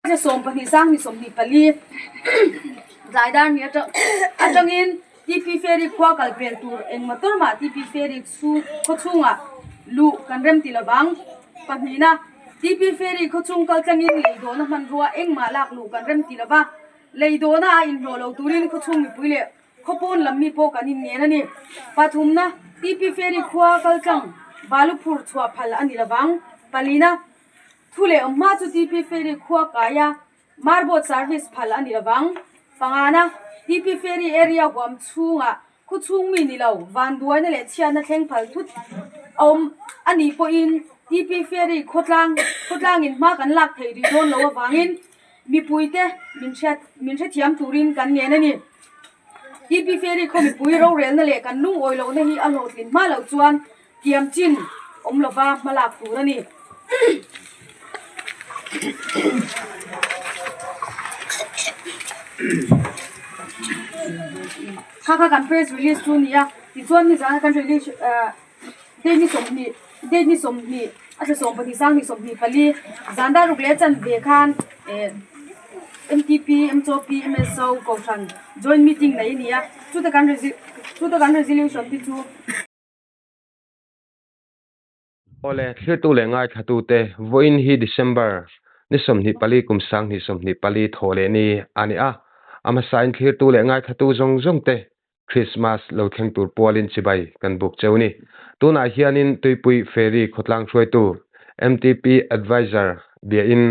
Thla 12 sang 24 tlai dar ni atangin TP Ferry khua kal pel tur eng motor mah TP Ferry khaw chhungah luh kan rem ti lovang. Pahnihna, TP Ferry khaw chhung kal tlangin lei dawhna hmanrua engmah lak luh kan rem ti lova, lei dawhna a inhlawh lo turin khaw chhung mipui leh khaw pawn lam mi pawh kan inngen a ni. Pathumna, TP Ferry khua kal tlang balu phur chhuah phal a ni lovang. Palina, Thu leh awm hma chu TP Ferry khua kaia Marboat service phal a ni lovang. Pangana, TP Ferry area huam chhungah khaw chhung mi ni lo, vanduaina leh chhiatna thleng phal thut a awm a nih pawhin TP Ferry khawtlang khawtlangin hma kan lak theih rih dawn loh avangin mipuite min hriat min hrethiam turin kan ngen a ni. TP Ferry khaw mipui rorelna leh kan lungawi lohna hi a hlawhtlin hma loh chuan Tiam chin awm lova hma lak tur a ni. Kha kha kan press release chu a ni a, tichuan nizana kan release ah date ni 20 date ni 20 a thla 12 sang ni 24 zan dar ruk leh a chanve khan eh MTP, MCOP, MSO kohhran joint meeting nei a ni a, chuta kan chuta kan resolution te chu. Awle, thlirtu leh ngaithlatute, vawiin hi December ni 24 kum 2024 thawh leh ni a ni a. A hmasain thlirtu leh ngaithlatu zawng zawngte Krismas lo thleng tur pualin chibai kan buk cheu ni. Tunah hianin Tuipui Ferry khawtlang hruaitu MTP Adviser biain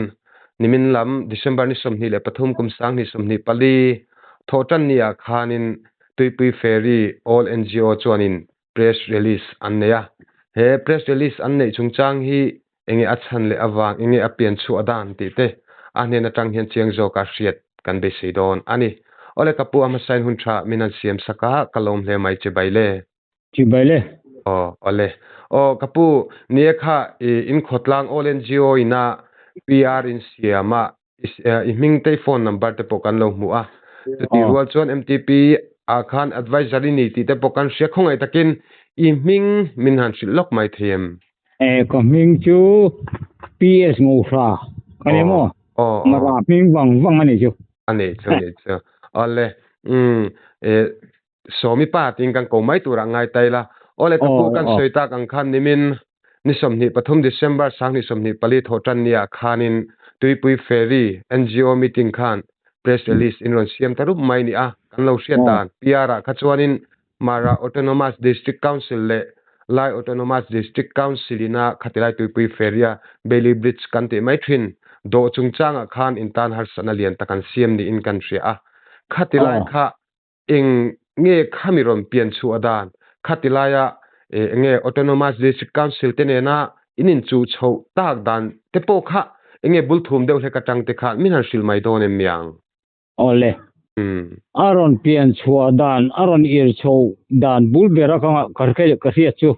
nimin lam December ni 23 kum 2024 thawh tan ni-ah khanin Tuipui Ferry All NGO chuanin press release an nei a. He press release an neih chungchang hi enge a chhan leh avang, enge a pian chhuah dan tih te a hnen atang hian chiang zawka hriat kan beisei dawn a ni. Awle ka pu a hmasain hun tha min han siam sak a, ka lawm hle mai che Baile. Che Baile. Aw, awle. Aw, ka pu, ni e kha i inkhawtlang All NGO ina PR in siam a, I hming te i phone number te pawh kan lo hmu a. Chutih rual chuan MTP ah khan advisor i ni tih te pawh kan hria khawngaih takin i hming min han hrilh lawk mai thei em? E ka hming chu PS Ngohra ka ni maw? Mara hming vang vang a ni chu. A ni chu a ni chu. Awle umm e Sawmi pa tiin kan ko mai turah ngai ta ila. Awle ka pu kan sawi tak ang khan nimin ni 23 December 2024 thawhtan nia khanin Tuipui Ferry NGO meeting khan press release in rawn siam ta rup mai ni a. Kan lo hriat dan PR ah kha chuanin Mara Autonomous District Council leh Lai Autonomous District Council ina khatilai Tuipui Ferry a Bailey Bridge kan tih mai thin dawh chungchangah khan intan harsatna lian tak an siam niin kan hria a. Khatilai kha Eng nge khami rawn pian chhuah dan? Khati laia eng nge Autonomous District Council te nena in inchuh chhoh tak dan te pawh kha eng nge bul thum deuh hlek atang te khan min han hrilh mai dawn em miang? Awle. A rawn pian chhuah dan, a rawn ir chhoh dan bul bera ka ka hriat chu.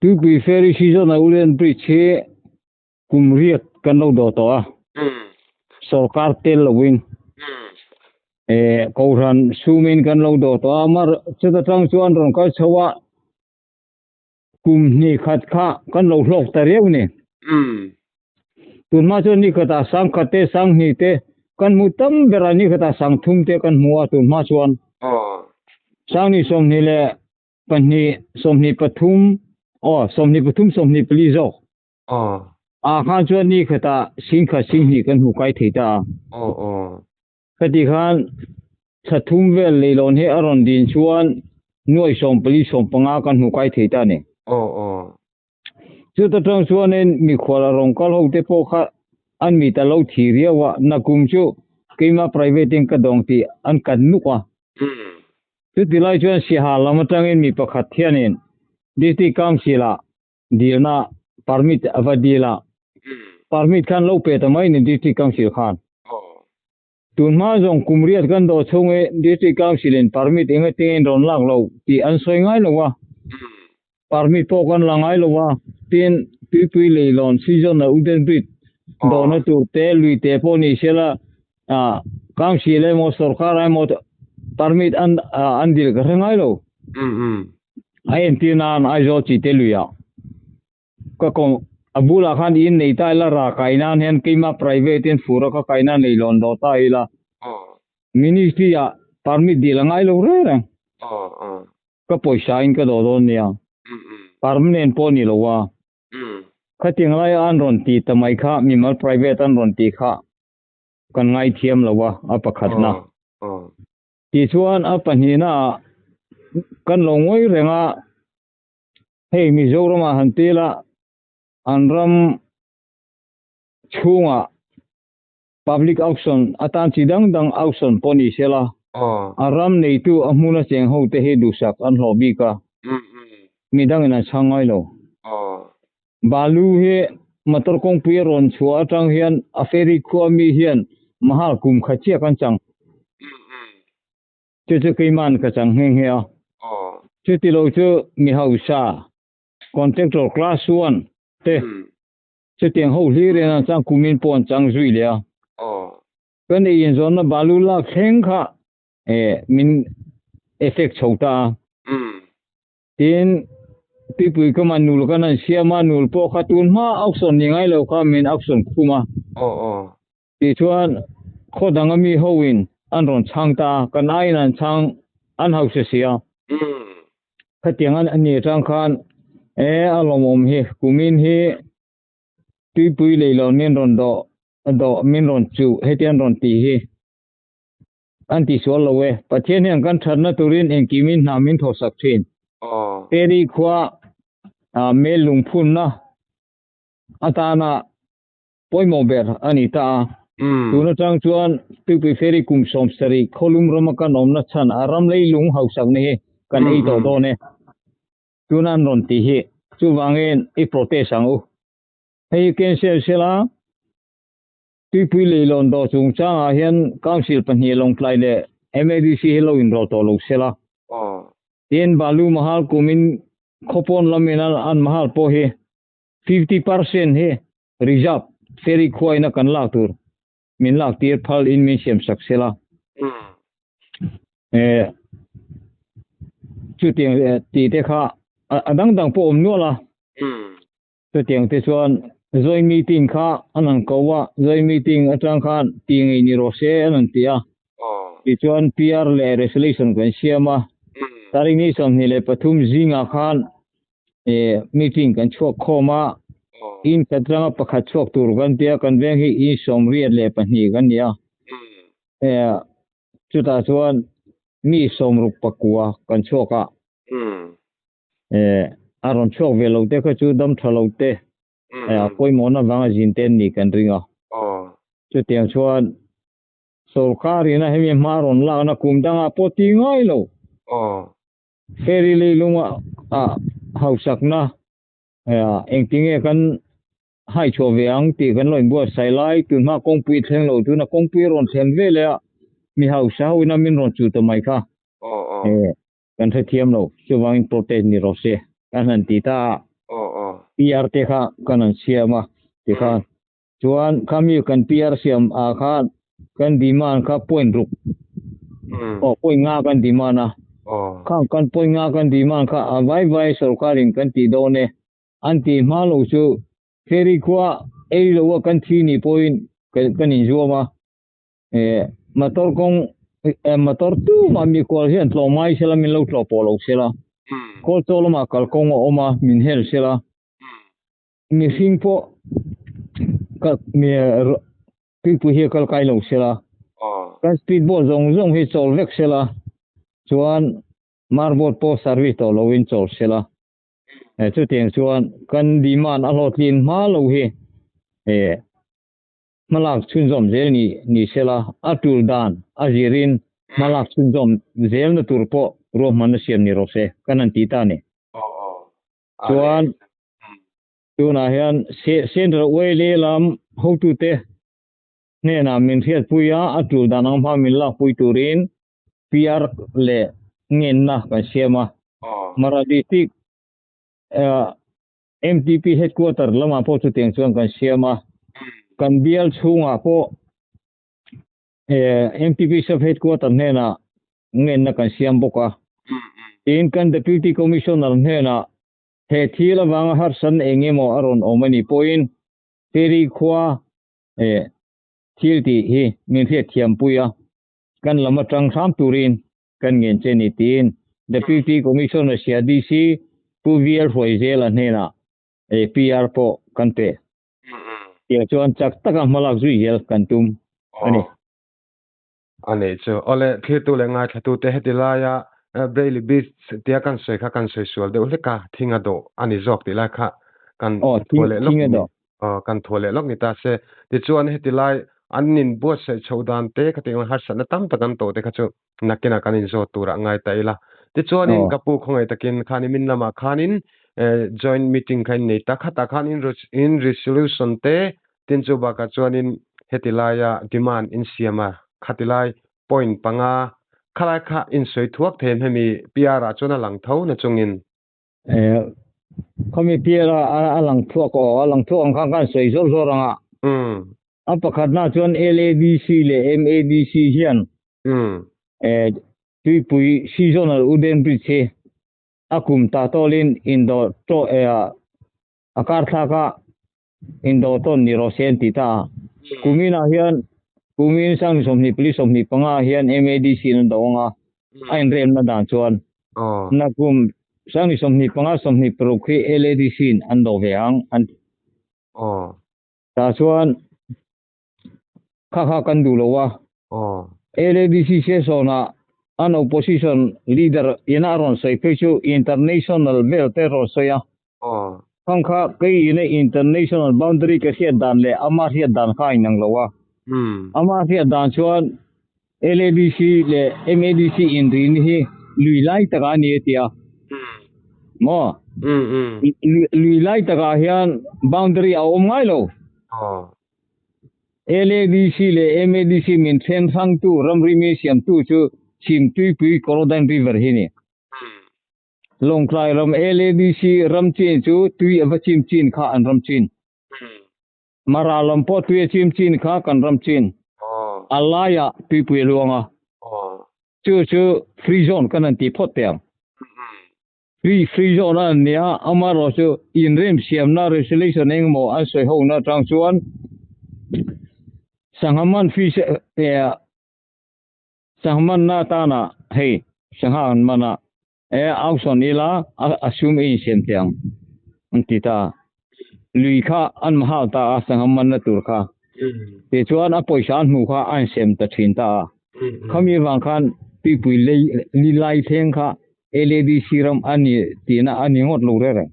Tuipui Ferry Season a Ulen Bridge hi Kum riat kan lo dawh tawh a, sorkar tel loin kohhran sumin kan lo dawh tawh a, mar chuta tang chuan rawn kal chho a, kum hnih khat kha kan lo hlawk ta riau ni. Tunhma chuan ni khatah sang khat te, sang hnih te kan hmu tam ber a, ni khatah sang thum te kan hmu a tunhma chuan. Sang ni 22, 23, aw 23, 24 zawk. Aw. Ah khan chuan ni khatah sing khat sing hnih kan hmu kai thei ta a. Aw aw. Khati khan thla thum vel leilawn hi a rawn din chuan nuai 14 15 kan hmu kai thei ta a ni. Aw aw. Chuta tang chuanin mikhual a rawn kal ho te pawh kha an mit a lo thi riau a, nakum chu keima private in ka dawng tih an kat nuk a. Chuti lai chuan Siaha lam atangin mi pakhat hianin District Council ah Dilna permit a va dil a, permit khan lo pe ta mai ni District Council khan. Tun hma zawng kum riat kan dawh chhung i District Council in permit eng atinge in rawn lak lo tih an sawi ngai lo a, permit pawh kan la ngai lo a, tin Tuipui leilawn season a Uden Bridge dawhna tur te lui te pawh ni sela Council emaw sorkar emaw permit an dil ka hre ngai lo. A entir nan Aizawl Chite luiah ka A bulah khan in nei ta ila ra kai nan hian keimah private in fur a ka kai nan lei lawn dawh ta ila. Ministry ah permit dil a ngai lo reng reng. Ka pawisa in ka dawh dawn nia. Permanent pawh ni lo a. Khatiang laia an rawn ti ta mai kha mimal private an rawn ti kha kan ngaithiam lo a, a pakhatna. Tichuan a pahnihna ah kan lo ngawi reng a, hei Mizoram ah han tel a, an ram chhungah public auction atan chi dang dang auction pawh ni se la, a ram neitu a hmuna cheng ho te hi duhsak an hlawh bik a, midangin an chhang ngai lo. Balu hi motor kawngpui a rawn chhuah atang hian a ferry khua mi hian mahal kum khat chiah kan chang. Chu chu keiman ka chang nghe nghe a. Chuti lo chu mi hausa contractor class one te chutiang ho hlir in an chang kumin pawh an chang zui leh a. Kan ei inzawnna balu lak thleng kha min effect chho ta a. Tin, tuipui ka man nul kan han siam a, nul pawh kha tun hma auction ni ngai lo kha min auction khum a. Tichuan, khaw dang a mi ho in an rawn chhang ta a, kan aiin an chhang an hausa si a. Khatiang a ni atang khan e a lawmawm hi, kumin hi tuipui lei lo min rawn dawh dawh min rawn chuh heti an rawn tih hi an ti sual lo e. Pathian hian kan thatna turin engkimin hna min thawhsak thin. Peri khua mel lungphunna atana pawimawh ber a ni ta a. Tun atang chuan Tuipui Ferry kum 70 khawlum rama kan awmna chhan a ram leilung hausakna hi kan ei tawh dawn e. Tuna an rawn tih hi chuvangin i protest ang u. Hei hi cancel sela Tuipui leilawn dawh chungchangah hian Council pahnih Lawngtlai leh MADC hi lo inrawh tawh lo sela. Tin, Balu Mahal kumin khawpawn lamin an mahal pawh hi 50% hi reserve ferry khuaina kan lak tur min lak tir phal in min siam sak sela. Eh chutiang tih te kha a dang dang pawh awm nual a. Chutiang te chuan joint meeting kha an han ko a, joint meeting atang khan ti ngei ni rawh se an han ti a. Tichuan PR leh resolution kan siam a. Tarik ni 23 zingah khan meeting kan chhuak khawm a, in khat ranga pakhat chhuak tur kan tia kan veng hi in 82 kan ni a, chutah chuan mi 69 kan chhuak a, a rawn chhuak ve lo te kha chu dam tha lo te pawimawhna vanga zin te an nih kan ring a, chutiang chuan sorkar ina hemi hma rawn lakna kum dangah pawh ti ngai lo. Ferry leilunga ah hausakna engtinge kan hai chhuah ve ang tih kan lo inbuatsaih lai tunhma kawngpui thleng lo tuna kawngpui rawn thlen ve leh a mi hausa ho ina min rawn chu ta mai kha kan hrethiam lo chuvangin protest ni rawh se kan han ti ta a PR te kha kan han siam a tikhan chuan khami kan PR siam ah khan kan demand kha point ruk aw point nga kan demand a khang kan point nga kan demand kha a vai vai sorkar in kan tih dawn e an tih hma lo chu ferry khua ei lo a kan thi ni pawhin kan inzuam a eh motor kawng motor tumah mikual hian tlawh mai sela min lo tlawh pawh lo sela kawl chaw lamah kalkawng a awm a min hel sela mihring pawh ka tuipui hi a kal kai lo sela kan speed boat zawng zawng hi chawl vek sela chuan marboat pawh service tawh loin chawl sela chutiang chuan kan demand a hlawhtlin hma lo hi hmalak chhunzawm zel ni ni sela a tul dan a zirin hmalak chhunzawm zelna tur pawh ruahmanna siam ni rawh se kan han ti ta a ni. Chuan tunah hian Central YLA lam hotute hnenah min hriatpui a, a tul dan ang hma min lakpui turin PR leh ngenna kan siam a. Mara District MTP Headquarter lamah pawh chutiang chuan kan siam a, kan bial chhungah pawh MTP Sub Headquarter hnenah ngenna kan siam bawk a. Tin, kan Deputy Commissioner hnenah. He thil avanga harsan eng emaw a rawn awm a nih pawhin Ferry khua eh thil tih hi min hriatthiam pui a, kan lam atang hram turin kan ngen che ni tiin Deputy Commissioner sia DC Pu VL Hruaizela hnenah eh PR pawh kan pe. Tiang chuan chak taka hmalak zui zel kan tum a ni. A nih chu. Awle, thlirtu leh ngaithlatute heti laia Braille Beach tia kan sawi kha kan sawi sual deuh hlek a, thing a dawh a ni zawk tih lai kha kan thuah leh lawk ni. Aw, kan thuah leh lawk ni ta se. Tichuan heti lai an in buatsaih chhoh dan te khatiang ang harsatna tam tak an tawh te kha chu nakinah kan inzawt turah ngai ta ila. Tichuanin ka pu khawngaih takin khani min lamah khanin joint meeting kha in nei ta khatah khan in resolution te Tin chu bakah chuanin heti laia demand in siam a, khati lai point panga khalai kha in sawi thuak thei em hemi PR ah chuan a lang tho na chungin? Eh, khami PR ah a lang thuak aw, a lang thuak ang khan khan sawi zawr zawr ang a. A pakhatna chuan LADC leh MADC hian eh tuipui seasonal wooden bridge hi a kum ta tawlin indawh tawh eh a kar thlak a Indo tawn ni rawh se an ti ta a. Kuminah hian kumin sang 24 25 ah hian MADC in an do ang a, a inremna dan chuan nakum sang 25 26 hi LADC in an do ve ang an ti. Tah chuan kha kha kan duh lo a. LADC session-ah an opposition leader ina a rawn sawi phei chu international vel te rawn sawi a. Khang kha kei ina international boundary ka hriat dan leh ama hriat dan kha a inang lo a. Ama hriat dan chuan LADC leh MADC inrin hi lui lai takah a ni a ti a. Maw? Lui lai takah hian boundary a awm ngai lo. LADC leh MADC min then hrangtu ramri mi siamtu chu Chhimtuipui Korodan River hi ni. Lawngtlai ram LADC ram chin chu tui a va chim chin kha an ram chin. Mara lam pawh tui a chim chin kha kan ram chin. A laiah tuipui a luang a. Chu chu free zone kan han ti phawt teh ang. Free free zone a nia, amaherawh chu inrem siamna resolution engemaw an sawi ho na atang chuan sangha man fish eh sangha man na atana hei sangha an man a eh auction ila a sum a insiam thei ang an ti ta lui kha an mahal ta a sangha man na tur kha tichuan a pawisa an hmuh kha a insiam ta thin ta a khami vang khan tuipui lei li lai thleng kha LADC ram a ni tihna a ni ngawt lo reng reng.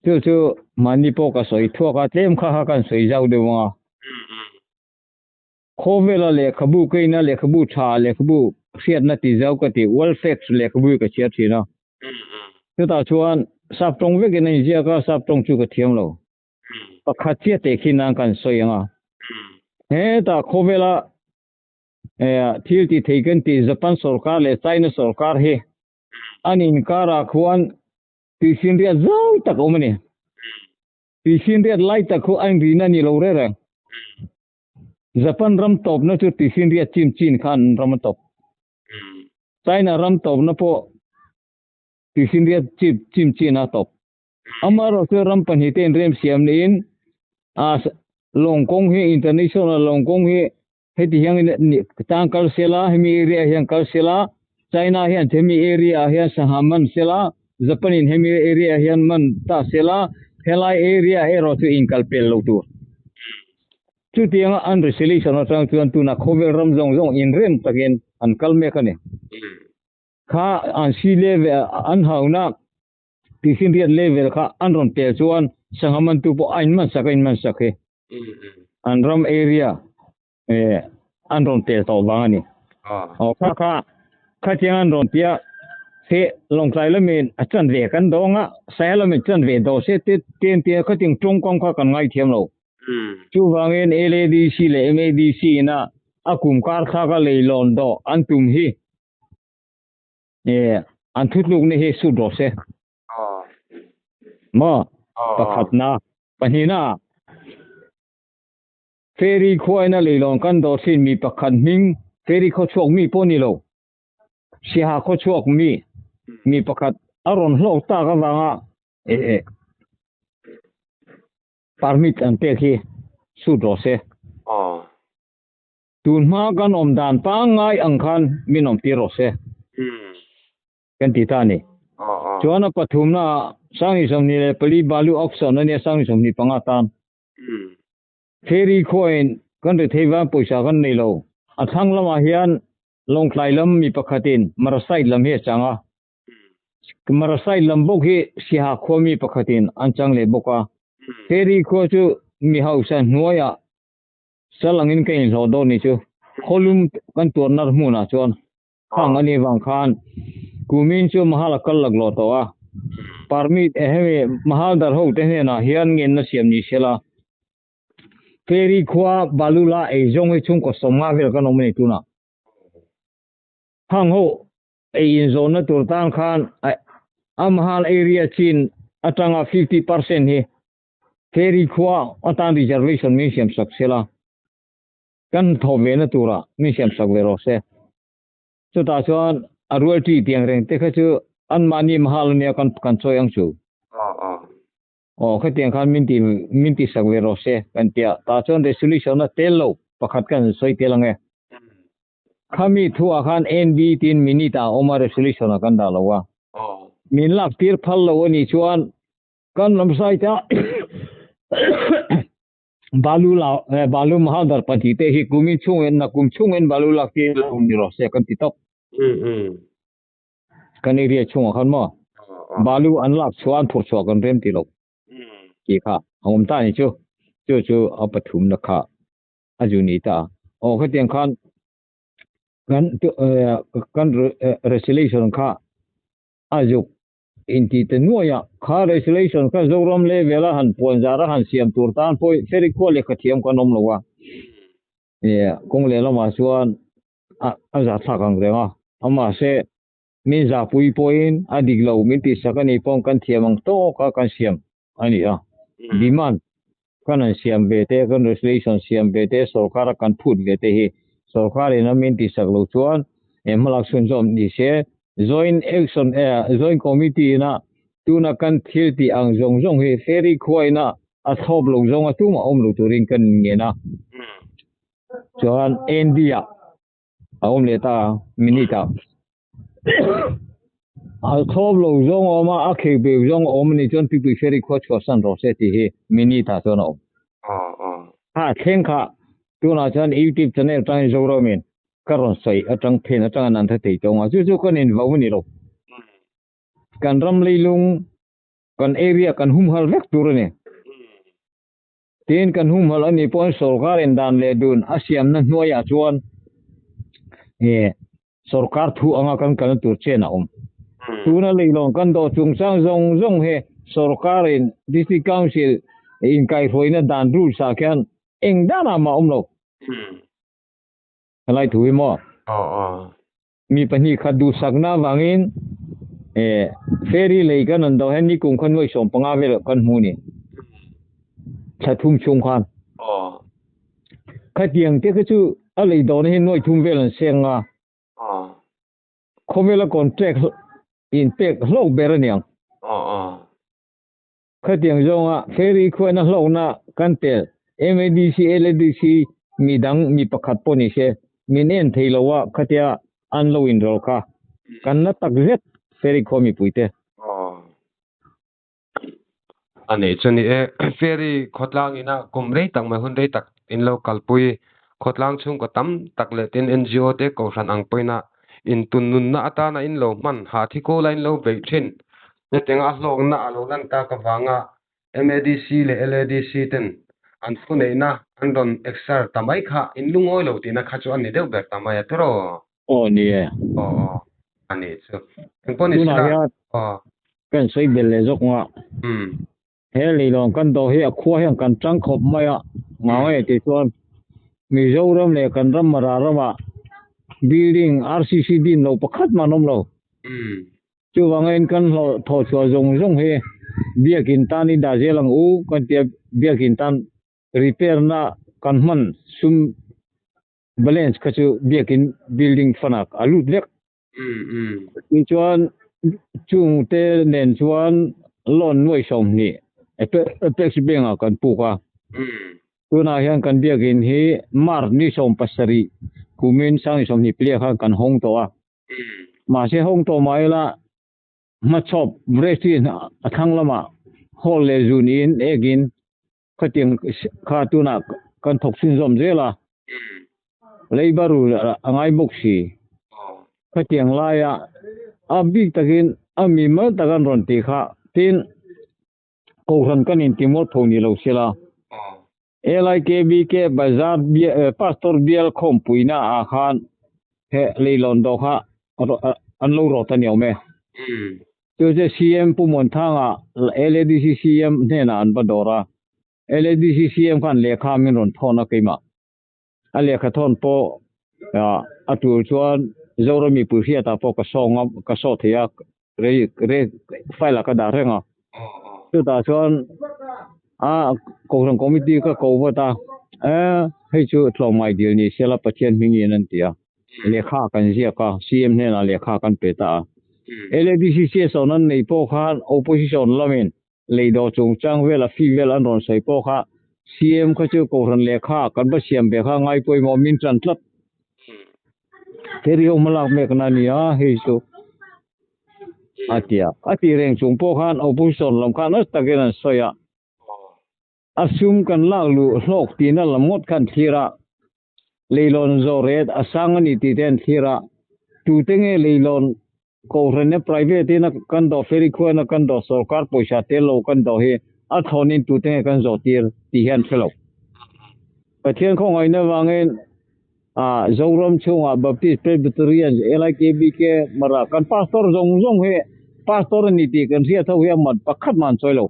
Chu chu mahni pawh ka sawi thuak a, tlem kha kha kan sawi zau deuh ang a. Khawvela lehkhabu keina lehkhabu tha lehkhabu hriatna ti zau ka ti, World Facts lehkhabu hi ka chhiar thin a. Chutah chuan sap tawng vekin a inziak a, sap tawng chu ka thiam lo. Pakhat chiah teh khi nan kan sawi ang a. Hetah khawvela thil ti thei kan tih Japan sorkar leh China sorkar hi an inkarah khuan tuifinriat zau tak a awm a ni. Tuifinriat lai tak khu a inrina a ni lo reng reng. Japan ram tawpna chu tuifinriat chim chin khan an ram a tawp. China ram tawpna pawh tuifinriat chim chim chin a tawp. Amaherawhchu ram pahnihte inremsiam niin lawng kawng hi international lawng kawng hi Heti hian tang kal sela, hemi area hian kal sela, China hian hemi area ah hian sangha man sela, Japan in hemi area hian man ta sela, helai area erawh chu inkal pel lo tur. Chutianga an resolution atang chuan tuna khawvel ram zawng zawng inrem takin an kal mek a ni. Kha an sea level an hauna tuifinriat level kha an rawn pel chuan sangha mantu pawh a inman sak a inman sak hi. An ram area eh an rawn pel tawh vang a ni. Aw kha kha khatiang an rawn tia se Lawngtlai lamin a chan ve kan dawng a, Saia lamin chan ve daw se te ten tia khatiang tawngkam kha kan ngaithiam lo. Chuvangin LADC leh MADC ina a kum kar thlak a leilawn dawh an tum hi eh an thutlukna hi sut rawh se. Maw? Pakhatna, pahnihna Ferry khuaina leilawn kan dawr thin mi pakhat hming Ferry khawchhuak mi pawh ni lo, Siaha khawchhuak mi mi pakhat. a rawn hlawk tak avanga eh permit an pek hi sut rawh se. Tun hma kan awm dan pangngai ang khan min awm tir rawh se kan ti ta a ni. Chuan a pathumna ah Sangni 24 balu auction a nia Sangni 25 tan. Ferry khuain kan rethei van pawisa kan nei lo. A thlang lamah hian Lawngtlai lam mi pakhatin Marasite lam hi a chang a. Marasite lam bawk hi Siaha khua mi pakhatin an chang leh bawk a. Ferry khua chu mi hausa hnuaiah sal angin ka inhlawh dawn ni chu. Khawlum kan tuarna hmunah chuan khang a nih vang khan kumin chu Mahala kal laklawh tawh a. Permit hemi Mahaldar ho te hnenah hian ngenna siam ni sela. Ferry khua Balula eizawng hi chhungkaw 50 vel kan awm a ni tunah. Hang ho ei inzawnna tur tan khan a Mahal area chin atanga 50% hi Ferry khua atan reservation min siam sak sela, kan thawh ve na turah min siam sak ve rawh se. Chutah chuan a rualṭi tiang reng te kha chu anmahni Mahal ania kan kan chawi ang chu. Aw khatiang khan min ti min ti sak ve rawh se kan tia tah chuan resolution a tel lo pakhat kan sawi tel ang e. Khami thu ah khan NB tin minute ah a awm a resolution ah kan dah lo a. Min lak tir phal lo a nih chuan kan lam side ah balu la balu mahaldar pahnih te hi kumin chhungin nakum chhungin balu lak tir lo ni rawh se kan ti tawp. Kan area chhungah khan maw balu an lak chhuah an phurh chhuah kan rem ti lo tih kha a awm ta ni chu chu chu a pathum na kha a zu ni ta aw khatiang khan kan kan resolution kha a zuk inti te nuai a kha resolution kha Zoram level a han puan zar a han siam tur tan pawh ferry khua lehkha thiam kan awm lo a kawng lehlamah chuan a zahthlak ang reng a, amahse min zahpui pawhin a dik lo min tihsak a nih paw'n kan thiam ang tawk a kan siam a ni a, demand kan han siam ve te, kan resolution siam ve te, sorkar a kan phut ve te hi sorkar in a min tihsak lo chuan he hmalak chhunzawm ni se joint action joint committee in a tuna kan thil tih ang zawng zawng hi ferry khua in a a thlawp lo zawng a tumah awm lo turin kan ngen a. Chuan ND ah a awm leh ta minute ah a thlawp lo zawng a awm a, a khek beu zawng a awm a nih chuan Pipui Ferry khua chhuahsan rawh se tih hi minute ah chuan a awm. Kha thleng kha tunah chuan YouTube channel atangin Zoramin ka rawn sawi atang phen atanga nan hre thei tawng a, chu chu kan invo a ni lo. Kan ram leilung, kan area kan humhal vek tur a ni. Tin, kan humhalh a nih pawhin sorkar in dan leh dun a siamna hnuaiah chuan eh sorkar thu anga kan kalna tur chen a awm. Tuna leilawn kan dawh chungchang zawng zawng hi sorkar in District Council inkaihhruaina dan rules ah khian eng danah mah a awm lo. Helai thu hi maw? Mi pahnih khat duhsakna avangin eh ferry lei kan rawn dawh hian nikum kha nuai 15 vel kan hmu ni. Thla thum chhung khan. Khatiang te kha chu a lei dawhna hi nuai thum vel an seng a. Khawvela contract in pek hlawk ber a niang. Khatiang zawnga ferry khuaina hlawkna kan tel MADC, LADC mi dang mi pakhat pawh ni se min en thei lo a khatia an lo inrawl kha kan la tak zet ferry khua mipuite. A nei chu ni e, ferry khawtlang ina kum rei tak mai hun rei tak in lo kalpui khawtlang chhungkaw tam tak leh tin NGO te kohhran ang pawhin a intunnunna atana in lo hman hah thi kawla in lo beih thin. Hetianga a hlawkna a lo lan tak avanga MADC leh LADC ten an thuneihna an rawn exer ta mai kha in lungawi lo tihna kha chu a ni deuh ber ta mai a tiraw? Aw ni e. Aw aw a nih chu. Engpawh ni Tunah hian kan sawi belh leh zawk nga. He leilawn kan dawh hi a khua hian kan tang khawp mai a, ngau e tih chuan Mizoram leh kan ram mara ramah building RCC din lo pakhat mah an awm lo. Chuvangin kan hlawh thawh chhuah zawng zawng hi biakin tan i dah zel ang u kan tia biakin tan repair na kan hman sum balance kha chu biakin building fund ah a lut vek. Tichuan. Chungte nen chuan loan nuai 20 Apex Bank ah kan puk a. Tunah hian kan biakin hi March ni 17 kumin sang 24 khan kan hawng tawh a. Mahse hawng tawh mah ila hmachhawp Vrestin a thlang lamah hall leh zun in ekin Khatiang kha tunah kan thawk chhunzawm zel a, leiba rul a ngai bawk si. Khatiang laia a bik takin a mi mal tak an rawn tih kha tin Kohhran kan inti mualpho ni lo sela. LIKBK Bazar Pastor Bial khawmpuina ah khan he leilawn dawh kha an lo rawt a ni awm e. Chu chu CM Pu Muanthanga LADC CM hnenah an va dawr a, LADC CM khan lehkha min rawn thawn a keimah. A lehkha thawn pawh a tul chuan Zoram mipui hriatah pawh ka sawng a, ka saw thei a, rei rei file ah ka dah reng a. Chutah chuan a Kohhran Committee ka ko vat a, e hei chu tlawmngai dil ni sela Pathian hmingin an ti a. Lehkha kan ziak a, CM hnenah lehkha kan pe ta a. LADC CSO an nei pawh khan opposition lamin leido chungchang vel a fee vel an rawn sawi pawh kha CM kha chu Kohhran lehkha kan va siam ve kha ngai pawimawh min tan tlat. Theri ho hmalak mekna a ni a hei chu a ti a. A tih reng chung pawh khan opposition lam khan nasa takin an sawi a. A sum kan lak luh hlawk tihna lam ngawt khan thlir a. Leilawn zawh ret a sang a ni tih te an thlir a, tute nge leilawn Kohhran e private in a kan dawh ferry khuan a kan dawh sorkar pawisa tel lo kan dawh hi a thlawn in tute nge kan zawh tir tih hi an hre lo. Pathian khawngaihna vangin ah Zoram chhungah Baptist Presbyterian LIKBK Mara kan pastor zawng zawng hi pastor a ni tih kan hriat ho hi a mat pakhat mah an sawi lo.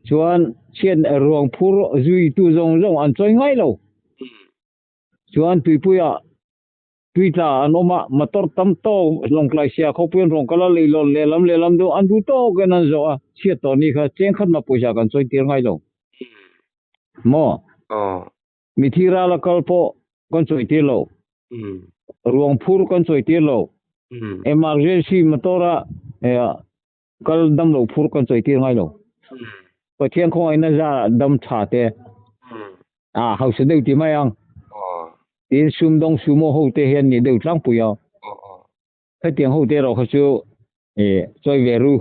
Chuan chhiat ruang phur zuitu zawng zawng an chawi ngai lo. Chuan tuipuiah tui tla an awm a, motor tam tawk Lawngtlai sia khawpui an rawn kal a, leilawn lehlam lehlam deuh an duh tawkin an zawh a, chhiat tawh ni kha cheng khat mah pawisa kan chawi tir ngai lo. Maw? Mithi rala kal pawh kan chawi tir lo. Ruang phur kan chawi tir lo. Emergency motor a Kal dam lo phur kan chawi tir ngai lo. Pathian khawngaihna zarah dam tha te a hausa deuh ti mai ang. Tin sumdawng sumo ho te hian ni deuh tlangpui a. Hetiang ho te erawh kha chu e chawi ve ru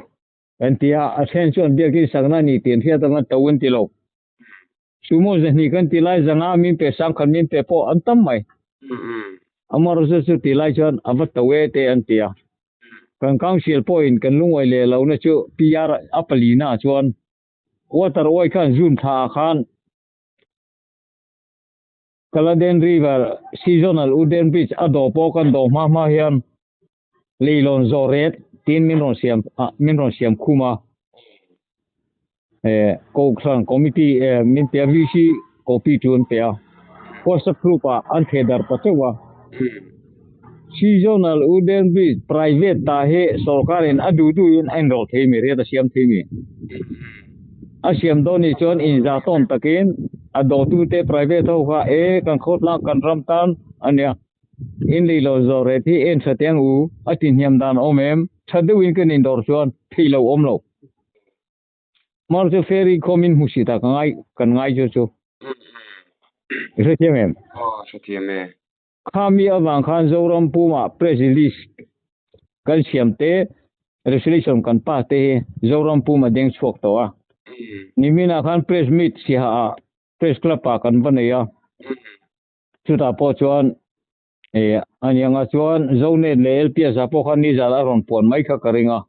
an ti a, a then chuan biakin sakna a ni tih an hriat anga to an ti lo. Sumo zahnih kan ti lai zanga min pe sangkhat min pe pawh an tam mai. Amaherawhchu chu ti lai chuan a va to e te an ti a. Kan council pawhin kan lungawi leh lohna chu PR a palina ah chuan water oil khan June thla ah khan Kaladen River seasonal wooden bridge a dawh pawh kan dawh hma hma hian leilawn zawh ret tiin min rawn siam ah min rawn siam khum a eh kohhran committee eh min pe a VC copy chu an pe a WhatsApp group ah an theh darh ta teuh a seasonal wooden bridge private tah hi sorkar in a duh duh in a inrawlh thei mi riat a siam thei mi a siam dawn nih chuan inzah tawn takin a dawhtute private ho kha e kan khawtlang kan ram tan a nia. In lei lo zawh reh hi en tha teng u, a ti hniam dan awm em? Tha deuhin kan indawr chuan theih lo awm lo. Mar chu ferry khawm in hmusit ah ka ngai kan ngai chu chu. I hrethiam em? Aw, hrethiam e. Khami avang khan Zoram pumah press release kan siam te, resolution kan pass te hi Zoram pum a deng chhuak tawh a. Niminah khan press meet siaha ah press club ah kan va nei a. Chutah pawh chuan eh a ni anga chuan Zonet leh LPS ah pawh khan nizan a rawn puan mai kha ka ring a.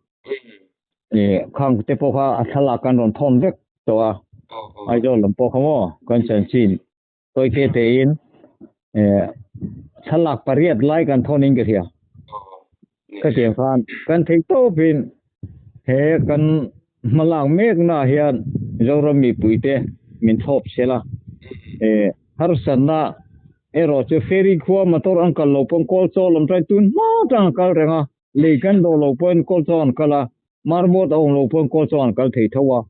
Eh khang te pawh kha a thlalak kan rawn thawn vek tawh a. Aizawl lam pawh kha maw kan chanchin tawi te te in eh thlalak pariat lai kan thawn in ka hria. Ka tiang khan kan theih tawp in he kan hmalak mek na hian Zoram mipui te min thlawp sel a. Eh harsatna erawh chu ferry khua motor an kal lo pawn kawl chaw lam tain tun hma tang a kal reng a, lei kan dawh lo pawhin kawl chaw an kal a, marmawt a awm lo pawn kawl chaw an kal thei tho a.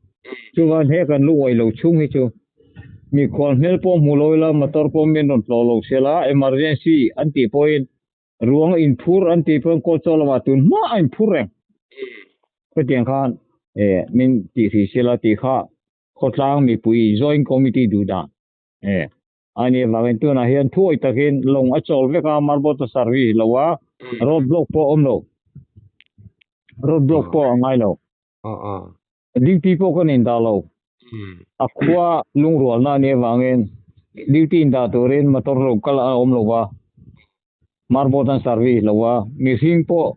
Chuvan he kan lu uai lo chhung hi chu mikhual hmel pawh hmu lo ila motor pawh min rawn tlawh lo sel a, emergency an tih pawhin. Ruang inphur an tih pawn kawl chaw lamah tun hma a inphur reng. Khatiang khan min tih hrih sela tih kha khawtlang mipui joint committee duh dan a nih avangin tunah hian thuawi takin lawng a chawl vek a, marble ta service lo a, road block pawh a awm lo, road block pawh a ngai lo. Duty pawh kan indah lo. A khua lungrualna a nih avangin duty indah turin motor lo kal a awm lo va, marble an service lo va, mihring pawh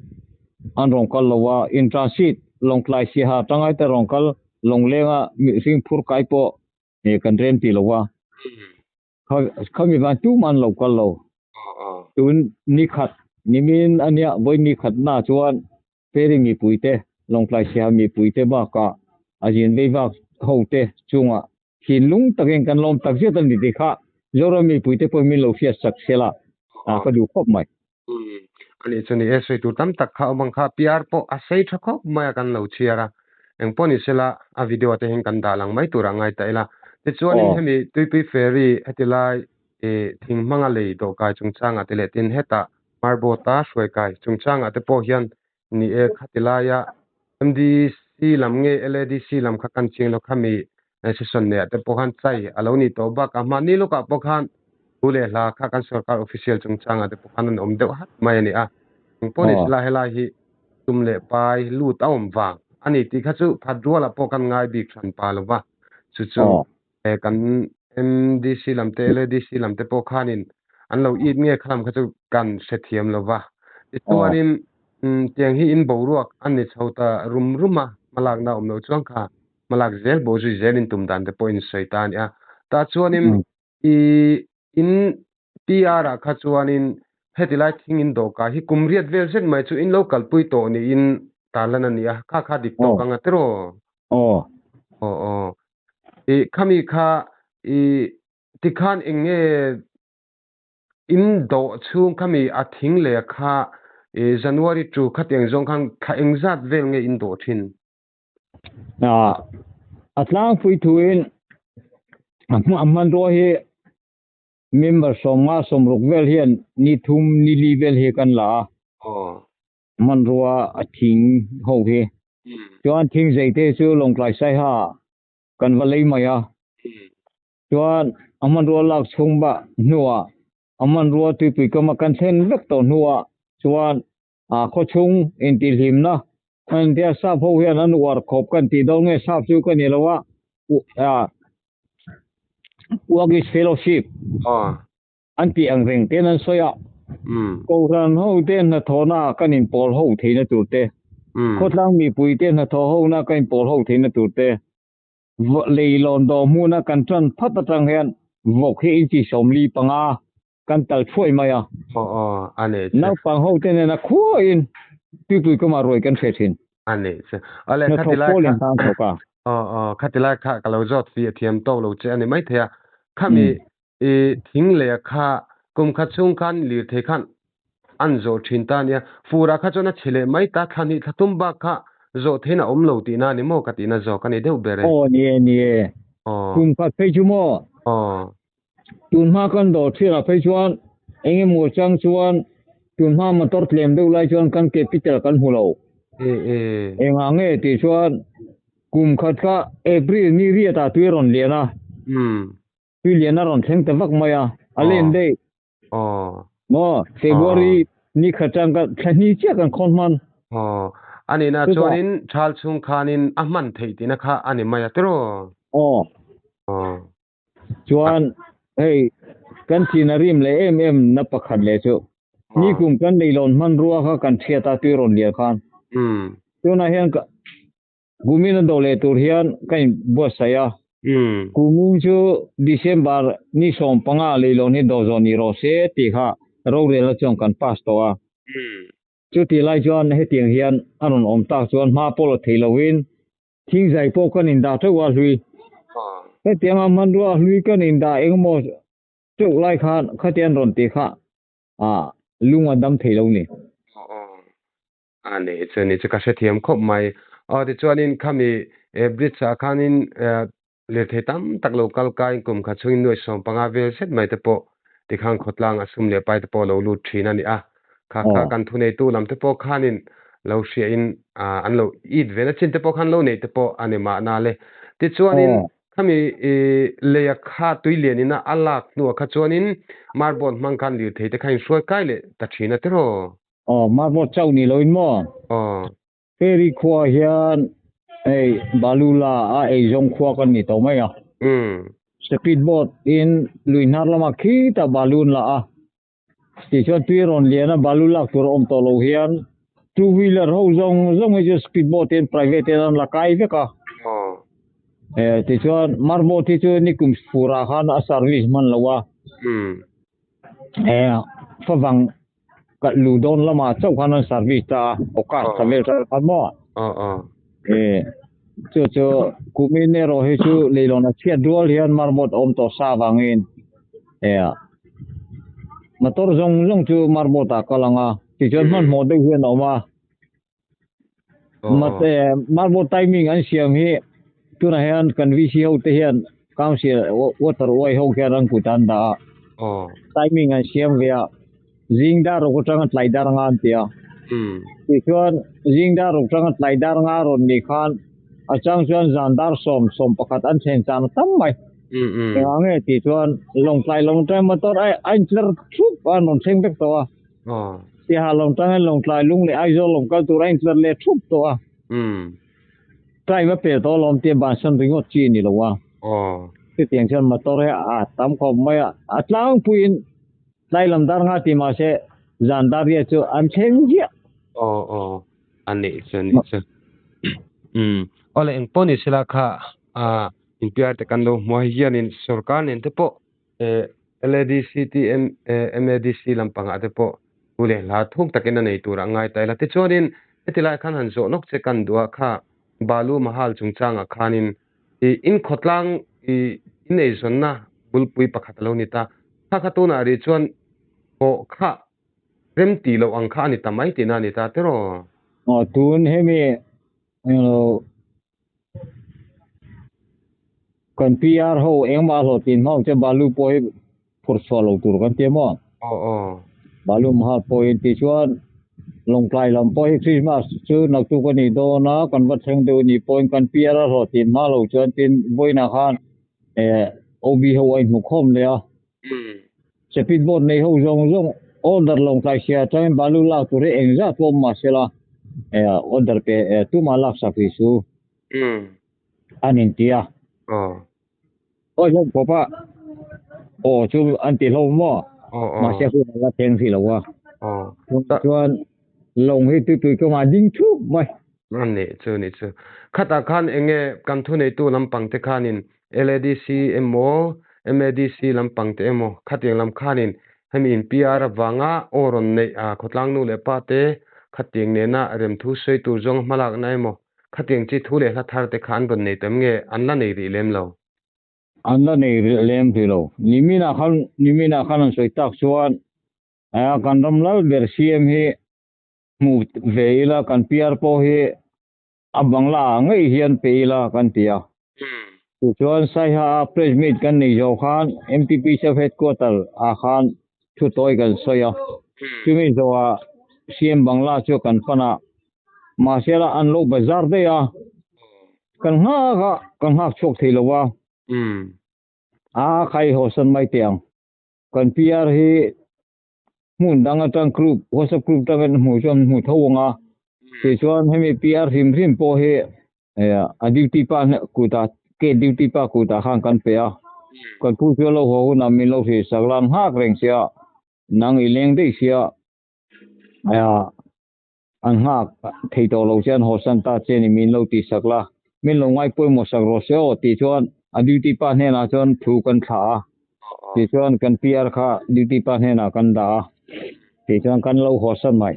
an rawn kal lo va, in transit Lawngtlai Siaha tangai te rawn kal Lawnglenga mihring phur kai pawh kan rem ti lo va. Khami van tumah an lo kal lo. Tun nikhat nimin a nia vawi nikhat na chuan Ferry mipuite, Lawngtlai Siaha mipuite bakah a zin vei vak hote chungah thinlung takin kan lawm tak zet a ni tih kha Zoram mipuite pawhin min lo hriat sak sela ka duh khawp mai. A nih chu ni e, sawi tur tam tak kha awm ang kha, PR pawh a sei tha khawp mai a kan lo chhiar a, eng pawh ni sela a video te hian kan dah lang mai turah ngai ta ila. Tichuanin hemi Tuipui Ferry heti lai thing hmanga lei dawhkai chungchangah te leh tin hetah Marbota hruaikai chungchangah te pawh hian ni e khati laia MDC lam nge LADC lam kha kan chiang lo khami session neih ah te pawh khan chai a lo ni tawh bakah mahni lawkah pawh khan thu leh hla kha kan sorkar official chungchangah te pawh khan an awm deuh hat mai a ni a. Engpawh ni sela helai hi tum leh pai lut a awm vang a ni tih kha chu phat rualah pawh kan ngai bik hran pa lo va, chu chu kan MDC lam te LADC lam te pawh khanin an lo it nge kha lam kha chu kan hrethiam lo va. Tichuanin tiang hi in boruak a ni chho ta rum rum a, hmalakna awm lo chuang kha hmalak zel bawh zui zelin tum dan te pawhin sawi ta a ni a. Tah chuanin i in PR ah kha chuanin heti lai thing in dawhkai hi kum riat vel zet mai chu in lo kalpui tawh niin tarlan a ni a, kha kha dik tawk ang a tiraw? Aw. Aw aw. I khami kha i tikhan eng nge in dawh chhung khami a thing leh kha i January to khatiang zawng khan thla engzat vel nge in dawh thin? A tlangpui thuin a hmanrua hi member 50 60 vel hian ni thum ni li vel hi kan la a. Hmanrua a thing ho hi. Chuan thing zei te chu Lawngtlai Saiha kan va lei mai a. Chuan a hmanrua lak chhung bah hnuah a hmanrua tuipui kama kan thlen vek tawh hnuah chuan a khawchhung intihhlimna engtia sap ho hian an uar khawp kan tih dawn nge sap chu ka ni lo a work is fellowship an tih ang reng ten an sawi a Kohhran ho te hnathawhna kan inpawl ho theihna tur te khawtlang mipui te hnathawh hona kan inpawl ho theihna tur te leilawn dawh hmuna kan tan phat atang hian vawk hi inchi 45 kan tal thuai mai a. Aw aw, a nei che. Naupang ho te nena khuain tuipui kawmah ruai kan hre thin. A nei che. Awle, khati lai kha. Hnathawk pawlin tan thawk a. Aw aw, khati lai kha ka lo zawt fi a thiam tawk lo che a ni maithei a. Khami i thing leh kha kum khat chhung khan lirthei khan an zawh thin ta a nia. Furah kha chuan a chhe leh mai ta, thla hnih thla tum bak kha zawh theiin a awm lo tihna a ni maw ka tihna zawk a ni deuh ber e. Aw ni e, ni e. Aw. Kum khat phei chu maw? Aw. Tunhma kan dawr thilah phei chuan eng emaw chang chuan tunhma motor tlem deuh lai chuan kan capital kan hmu lo. Engah nge tih chuan kum khat kha April ni riatah tui a rawn lian a, tui lian a rawn thleng ta vak mai a, a len daih. Maw February ni khat chang ka thla hnih chiah kan khawn hman. Aw, a nihna chuanin thal chhung khanin a hman theih tihna kha a ni mai a tiraw? Aw. Aw. Chuan hei kan thin a rim leh em em na pakhat leh chu nikum kan leilawn hmanrua kha kan thiat a tui rawn lian khan. Tunah hian kumin a do leh tur hian ka in buatsaih a. Kumin chu December ni 15 leilawn hi do zawh ni rawh se tih kha rorelna chuan kan pass tawh a. Chutih lai chuan hetiang hian a rawn awm tak chuan hma pawh la thei lovin Thingzai pawh kan indah teuh a hlui. Hetianga hmanrua hlui kan indah engemaw teuh lai khan khatian rawn tih kha ah lung a dam thei lo ni. Aw a nei chu ni chu ka hrethiam khawp mai. Aw tichuanin khami bridge ah khanin lirthei tam tak lo kal kaiin kum khat chhungin nuai 15 vel zet mai te pawh tikhan khawtlang a sum leh pai te pawh lo lut thin a ni a. Kha kha kan thuneitu lam te pawh khanin lo hriain an lo it ve na chin te pawh khan lo neih te pawh a ni mahna le. Tichuanin khami leia kha tui lianin a lak hnuah kha chuanin marboard hmang khan lirthei te kha inhruai kai leh ta thin a tiraw? Aw, marboard chauh ni loin maw? Aw. Ferry khua hian hei Balula a eizawng khua kan ni tawh mai a. Speed boat in lui hnar lamah khitah balloon la a. Tichuan tui rawn lian a balu lak tur a awm tawh loh hian two wheeler ho zawng zawng hi chu speed boat in private in an la kai vek a. Tichuan mar boat hi chu nikum furah khan a service hman lo a. Favang kalh luh dawn lamah chauh khan an service ta a, August thla vel ṭan khan maw? Chu chu kumin erawh hi chu leilawn a chhiat rual hian mar boat a awm tawh sa avangin Motor zawng zawng chu marboat ah kal ang a, tichuan hmanhmawh deuh hian a awm a. Marboat timing an siam hi tunah hian kan VC ho te hian council water uai ho khian an kut an dah a. Timing an siam ve a, zing dar ruk atanga tlai dar nga an ti a. Tichuan zing dar ruk atanga tlai dar nga rawn nih khan a chang chuan zan dar 11 an thlen chan a tam mai. Engah nge tih chuan Lawngtlai Lawngtlai motor a a intlar thup a an rawn thleng vek tawh a. Siaha Lawngtlai Lawngtlai lung leh Aizawl lawng kal tur a intlar leh thup tawh a. Time a pe tawh alawm tia bansan ringawt chi a ni lo a. Chutiang chuan motor hi a tam khawp mai a, a tlangpuiin tlai lam dar nga ti mahse zan dar riat chu an thleng ziah. Aw aw a nih chu a nih chu. Awle engpawh ni sela kha a NPR te kan lo hmu a, hei hianin sorkar nen te pawh LADC te MADC lampangah te pawh thu leh hla thuk takin a nei tur a ngai ta ila. Tichuanin heti lai khan han zawh nawk che kan duh a, kha Balu Mahal chungchangah khanin i inkhawtlang i ineizawnna bulpui pakhat a lo ni ta. Kha kha tunah rih chuan pawh kha rem tih loh ang kha a ni ta mai tihna a ni ta tiraw? Aw tun hemi englo Kan PR ho engmah hlawh tin hmang che balu pawh hi phurh chhuah lo tur kan ti a maw? Aw aw. Balu mahal pawh hi tih chuan Lawngtlai lam pawh hi Christmas chu naktuk a nih dawn a, kan va thleng deuh a nih pawhin kan PR a hlawh tin hma lo chuan tin vawiinah khan eh OB ho a inhmu khawm leh a. Speed boat nei ho zawng zawng order Lawngtlai sia atangin balu lak tur hi engzat pawh awm mahsela order pe tumah lak sak rih su an inti a. Awi hlawm khawp a, aw chu an ti hlawm maw? Mahse hun a la thleng hrih lo a. Chuan lawng hi tui kawngah a ding thup mai. A nih chu nih chu. Khatah khan enge kan thuneitu lampang te khanin LADC emaw MADC lampang te emaw khatiang lam khanin hemi in PR avanga aw rawn neih a khawtlang nu leh pa te khatiang nena remthu sawi tur zawnga hmalakna emaw khatiang chi thu leh hla thar te kha an rawn nei tam nge an la nei rih lem lo. An la nei rih lem rih lo. Niminah khan niminah khan an sawi tak chuan kan ram lal ber CM hi hmu ve ila kan PR pawh hi a bangla ah ngei hian pe ila kan ti a. Tichuan Saiha a press meet kan nei zawh khan MTP sub headquarter ah khan thu tawi kan sawi a. Chumi zawhah CM bangla chu kan pan a, mahse la an lo bazar daih a, kan nghak a, kan nghak chhuak thei lo a. A khai haw san mai teh ang. Kan PR hi hmun dang atang group whatsapp group atangin hmuh chuan hmu tho ang a tichuan hemi PR hrim hrim pawh hi a duty pa kutah ke duty pa kutah khan kan pe a kan pu chu lo haw hunah min lo hrilh sak la nghak reng sia nang i leng daih sia an nghak thei tawh lo che an haw san ta che ni min lo tih sak la min lo ngai pawimawh sak rawh se aw tih chuan a duty pa hnenah chuan thu kan thlah a tichuan kan PR kha duty pa hnenah kan dah a tichuan kan lo haw san mai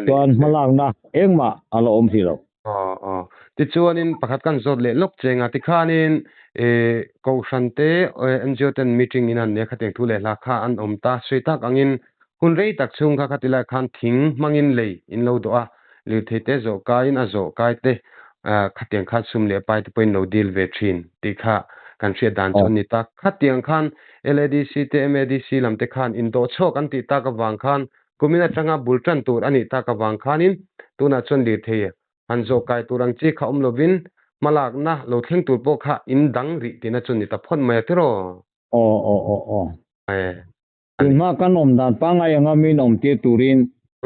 chuan hmalakna engmah a la awm hrih lo. Aw aw tichuanin pakhat kan zawt leh lawk cheng a tikhanin ih kohhran te NGO ten meeting in an nia khatiang thu leh hla kha an awm ta sawi tak angin hun rei tak chhung kha khati lai khan thing hmangin lei in lo dawh a lirthei te zawh kaiin a zawh kai te khatiang khan sum leh pai te pawhin lo deal ve thin tih kha kan hriat dan chu a ni ta khatiang khan LADC te MADC lam te khan indawh chhuak an tih tak avang khan. Kumin atanga bul tan tur a nih tak avang khanin tunah chuan lirthei han zawh kai tur ang chi kha awm lovin hmalakna lo thleng tur pawh kha in dang rih tihna chu ni ta phawt mai a tiraw? Aw aw aw aw. Tunhma kan awm dan pangngai anga min awm tir turin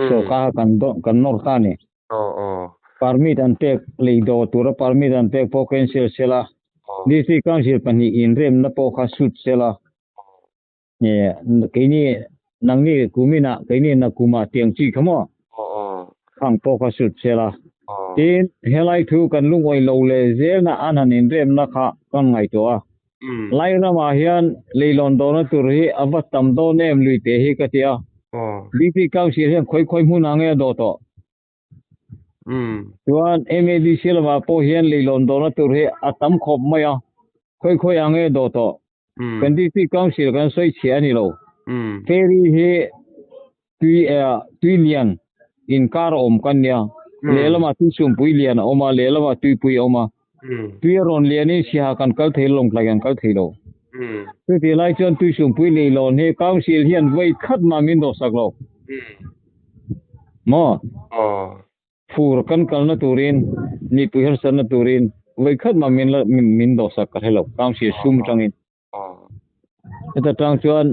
sawrkar kan kan nawr ta a ni. Aw aw. Permit an pek lei daw tura permit an pek pawh cancel sela, District Council pahnih inremna pawh kha sut sela. Keini nangni kuminah keini nakumah tiang chi kha maw khang pawh kha sut sela. Tin, helai thu kan lungawi lo leh zelna an han inremna kha kan ngaihtuah a. Lai ramah hian leilawn dawhna tur hi a va tam dawn em lui teh hi ka ti a. BP Council hian khawi khawi hmunah nge a dawh tawh? Chuan MADC lamah pawh hian leilawn dawhna tur hi a tam khawp mai a, khawi khawi ah nge a dawh tawh? Kan District Council kan sawi chhiah a ni lo. Ferry hi tui tui lian inkar a awm kan nia. Lehlamah tui sumpui lian a awm a, lehlamah tuipui a awm a. Tui a rawn lianin siaha kan kal thei lo, lawngtlai kan kal thei lo. Chutih lai chuan tui sumpui leilawn hi Council hian vawi khat mah min dawhsak lo. Maw? Fur kan kalna turin, mipui harsatna turin vawi khat mah min la min dawhsak ka hre lo, Council sum atangin. Heta tang chuan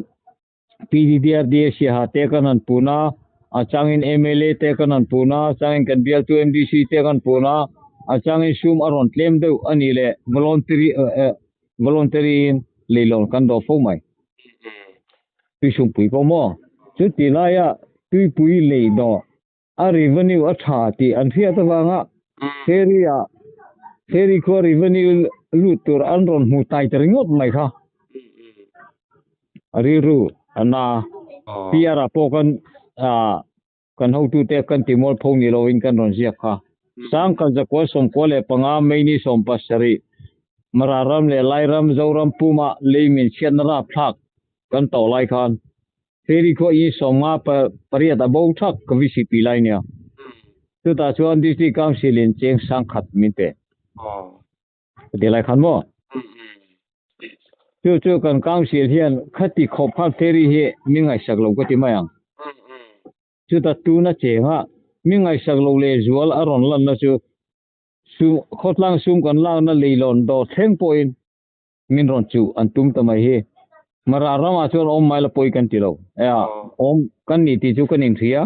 PDDRDA Siaha te kan han pun a, a changin mla te kan han pun a, a changin kan bialtu MDC te kan pun a, a changin sum a rawn tlem deuh a nih leh voluntary voluntary in leilawn kan dawh fo mai. Tuisumpui pawh maw? Chuti laia tuipui lei dawh a revenue a tha tih an hriat avanga ferry ah ferry khua revenue lut tur an rawn hmu tai ta ringawt mai kha a rilru a na PR ah pawh kan ah kan hotute kan ti mual pho ni lovin kan rawn ziak kha Sangkhat zakua 95 May ni 17 Mara ram leh Lai ram Zoram puma lei min chhiatna rapthlak kan tawh lai khan Ferry khua i 58 a bo thak ka VCP lai nia. Chutah chuan District Council in cheng 10,000 min pe. Ka ti lai khan maw? Chu chu kan Council hian khati khawp khan ferry hi min ngaihsak lo ka ti mai ang. Chutah tuna chenga min ngaihsak lo leh zual a rawn lanna chu sum khawtlang sum kan lakna leilawn dawr thleng pawhin min rawn chuh an tum ta mai hi. Mara ramah chuan awm mai la pawi kan ti lo. Ea, awm kan ni tih chu kan inhria.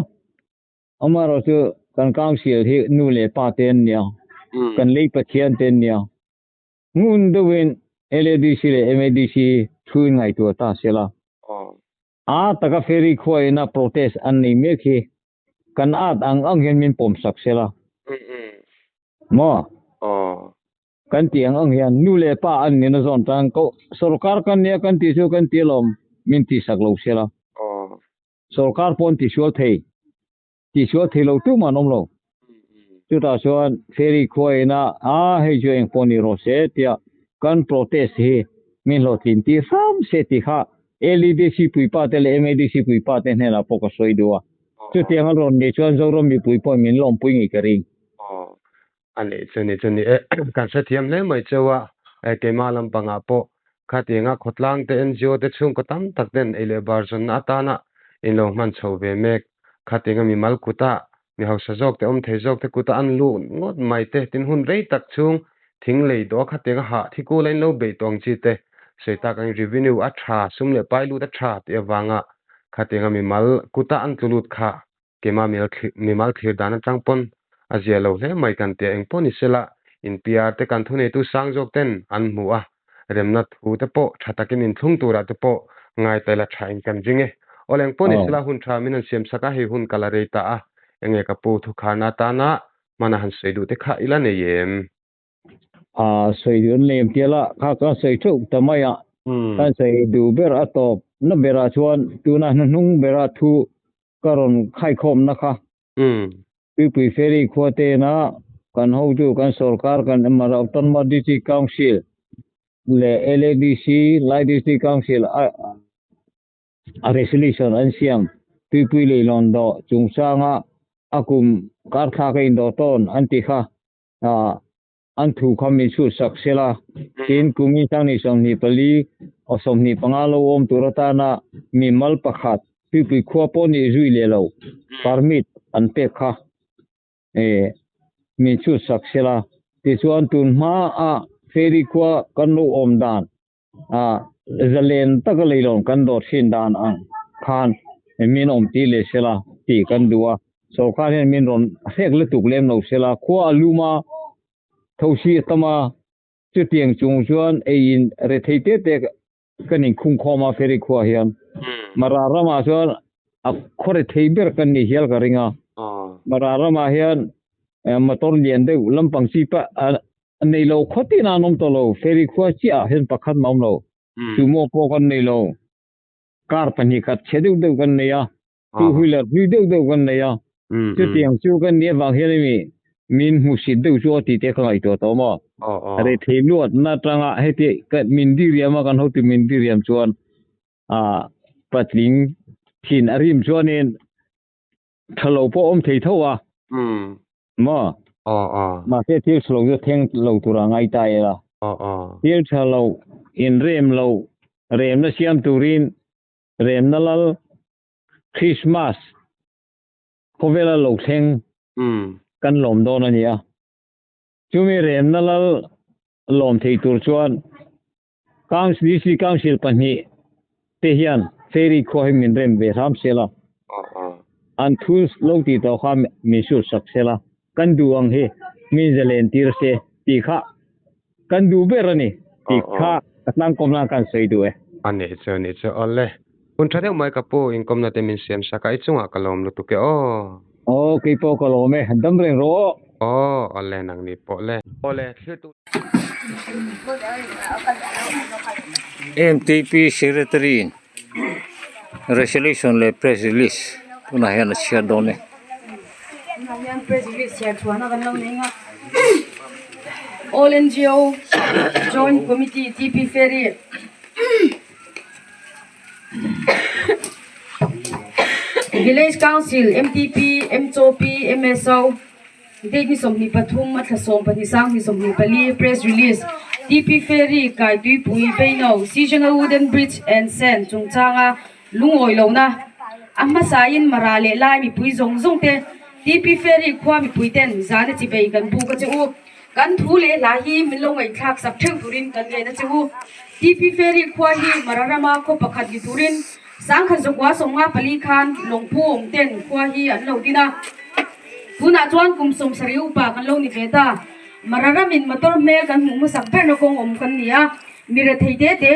Amaherawh chu kan council hi nu leh pa te an nia, kan lei Pathian te an nia. Ngun deuhin LADC leh MADC thu in ngaihtuah ta se la. A taka ferry khua ina protest an nei mek hi kan at ang ang hian min pawm sak se la. Maw? Kan tih ang ang hian nu leh pa an nina zawn tan ko sorkar kan nia kan tih chu kan ti alawm min tih sak lo sia la. Sorkar pawh an tisual thei, tisual thei lo tumah an awm lo. Chutah chuan ferry khua ina a hei chu eng pawh ni rawh se tia kan protest hi min hlawhtlin tir hram se tih kha LEDC puipa te leh MADC puipa te hnenah pawh ka sawi duh a. Chutiang an rawn nih chuan Zoram mipui pawhin min lawmpui ngei ka ring. A nih chu ni chu ni e, kan hrethiam hle mai cheu a, keimah lampangah pawh khatianga khawtlang te NGO te chhungkaw tam tak ten ei leh bar zawnna atana in lo hman chho ve mek. Khatianga mimal kuta mi hausa zawk te awm thei zawk te kuta an luh ngawt mai te tin hun rei tak chhung thing lei dawh a khatianga hah thi kula in lo beih tawh ang chi te sawi tak ang revenue a tha sum leh pai lut a tha tih avanga khatianga mimal kuta an tlu lut kha Keimah mimal thlir dan atang pawn a zia lo hle mai kan tia engpawh ni sela in PR te kan thuneitu sang zawk ten an hmu a, remna thu te pawh tha takin inthlung turah te pawh ngai ta ila tha in kan ring e. Awle engpawh ni sela hun tha min han siam sak a, hei hun ka la rei ta a, enge ka pu thukharna atana hmana han sawi duh te kha ila nei em? A sawi duh an lem tia la kha ka sawi theuh ta mai a, kan sawi duh ber a tawp na berah chuan tuna hnuhnung bera thu ka rawn khaikhawmna kha Tuipui Ferry khua tena kan hotu kan sorkar kan Mara Autonomous District Council leh LADC Lai District Council a a resolution an siam Tuipui leilawn dawh chungchanga a kum karthlak a indawh tawn an ti kha an thu kha min chhut sak sela tin kumin sang ni 24 aw 25 lo awm tur atana mimal pakhat. Tuipui khua pawh nih zui leh lo permit an pek kha min chhut sak sela. Tichuan tun hma a Ferry khua kan lo awm dan zalen taka leilawn kan dawr thin dan ang khan min awm tir leh sela tih kan duh a. Sorkar hian min rawn hrek lutuk lem lo sela khua a lum a, thosi a tam a, chutiang chung chuan eiin rethei te te kan inkhung khawm a ferry khua hian Mara ramah chuan a khawre thei ber kan ni hial ka ring a Mara ramah hian motor lian deuh lampang chi pah a nei lo khawtin an awm tawh lo ferry khua chiah ah hian pakhat mah a awm lo sumo pawh kan nei lo car pahnih khat chhe deuh deuh kan nei a two wheeler hlui deuh deuh kan nei a chutiang chu kan nih avang hian hemi min hmuhsit deuh chu a tih te ka ngaihtuah tawh maw rethei luatna atanga heti min diriam a kan hotu min diriam chuan a patling thin a rim chuanin tha lo pawh awm thei tho a maw mahse thil tha lo chu thleng lo tura ngai ta ila thil tha lo inrem lo remna siam turin Remna lal Christmas khawvela lo thleng kan lawm dawn a ni a. Chumi remna lal lawm thei tur chuan Council, District Council pahnih te hian Ferry khua hi min rem ve hram sela. An thu lo tih tawh kha min hrut sak sela. Kan duh ang hi min zalen tir se tih kha Kan duh ber a ni tih kha ka tlangkawm nan kan sawi duh e. A nih chu, a nih chu. Awle. Hun tha deuh mai ka pu, inkawmna te min siam sak a, i chungah ka lawm lutuk e aw. Aw, kei pawh ka lawm e, dam reng rawh aw. Aw, awle nang ni pawh le. Awle, thlir tu. MTP Secretary in Resolution leh Press Release tunah hian a chhiar dawn e. Tunah hian press release chhiar chhuahna kan lo nei a All NGO Joint Committee TP Ferry Village Council MTP MCOP MSO Date ni 23 a thla 12 sang 24 press release TP Ferry Kaituipui Beino Seasonal Wooden Bridge and Sand chungchanga Lungawi lohna a hmasain Mara leh Lai mipui zawng zawng te, TP Ferry khua mipui ten zana chibei kan buk a che u. Kan thu leh hla hi min lo ngaihthlak sak theuh turin kan ngen a che u. TP Ferry khua hi Mara rama khaw pakhat ni turin Sangkhat Zakua 54 khan Lawngpu awm ten khua hi an lo din a. Tunah chuan kum 70 upa kan lo ni ve ta. Mara ramin motor hmel kan hmuh hmasak berna kawng awm kan ni a. Mi rethei te te.